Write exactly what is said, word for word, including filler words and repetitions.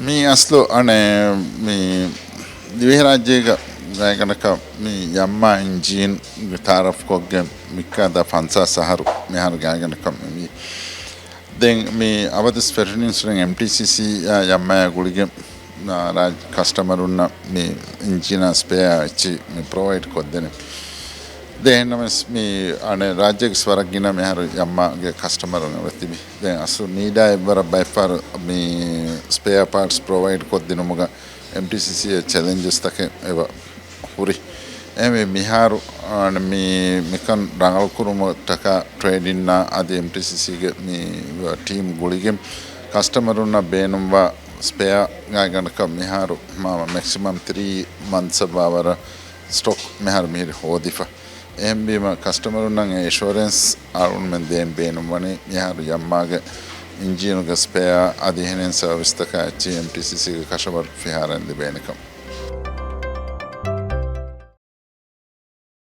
މީ އަސްލު އަނެއް މި ދިވެހިރާއްޖޭގަ ގާތްގަނޑަކަށް މި ޔަމްމާ އިންޖީން ތައާރަފް ކޮށްގެން މިއްކާ ދާ ފަންސާސް އަހަރު މިހާރު ގާތްގަނޑަކަށް މި ވީ. ދެން މި އަބަދުސް ފެށުނީސްރެން އެމްޓީސީސީ އާ ޔަމްމާޔާ ގުޅިގެން ރާއްޖެ ކަސްޓަމަރުންނަށް މި އިންޖީނާ ސްޕެއާ އެއްޗި މި ޕްރޮވައިޑް ކޮށްދެނެ. ދެން އެހެންނަމަވެސް މި އަނެއް ރާއްޖޭގެ ވަރަށް ގިނަ މިހާރު ޔަމްމާގެ ކަސްޓަމަރުން އެބަ ތިބި. ދެން އަސްލު ނީޑާ އެއްވަރަށް ބައެއްފަހަރު މި ސްޕެއާ ޕާޓްސް ޕްރޮވައިޑް ކޮށްދިނުމުގަ އެމްޓީސީސީ އެ ޗެލެންޖެސް ތަކެއް އެބަ ހުރި. އެހެންވެ މިހާރު އަނެއް މި މިކަން ރަނގަޅުކުރުމަށްޓަކާ ޓްރޭޑިންނާ އަދި އެމްޓީސީސީގެ މި ޓީމް ގުޅިގެން ކަސްޓަމަރުންނަށް ބޭނުންވާ ސްޕެއާ ގާތްގަނޑަކަށް މިހާރު މާ މެކްސިމަމް ތްރީ މަންތްސް އަށް ވާވަރަށް ސްޓޮކް މިހާރު މިހިރި ހޯދިފަ. އެހެންވީމަ ކަސްޓަމަރުންނަށް އެ އެޝުއަރެންސް އަޅުގަނޑުމެން ދޭން ބޭނުންވަނީ މިހާރު ޔަމްމާގެ އިންޖީނުގެ ސްޕެއާ އަދި އެހެނެއް ސަރވިސްތަކާ އެއްޗެހި އެމްޓީސީސީގެ ކަސްޓަމަރު ފިހާރައިން ލިބޭނެކަން.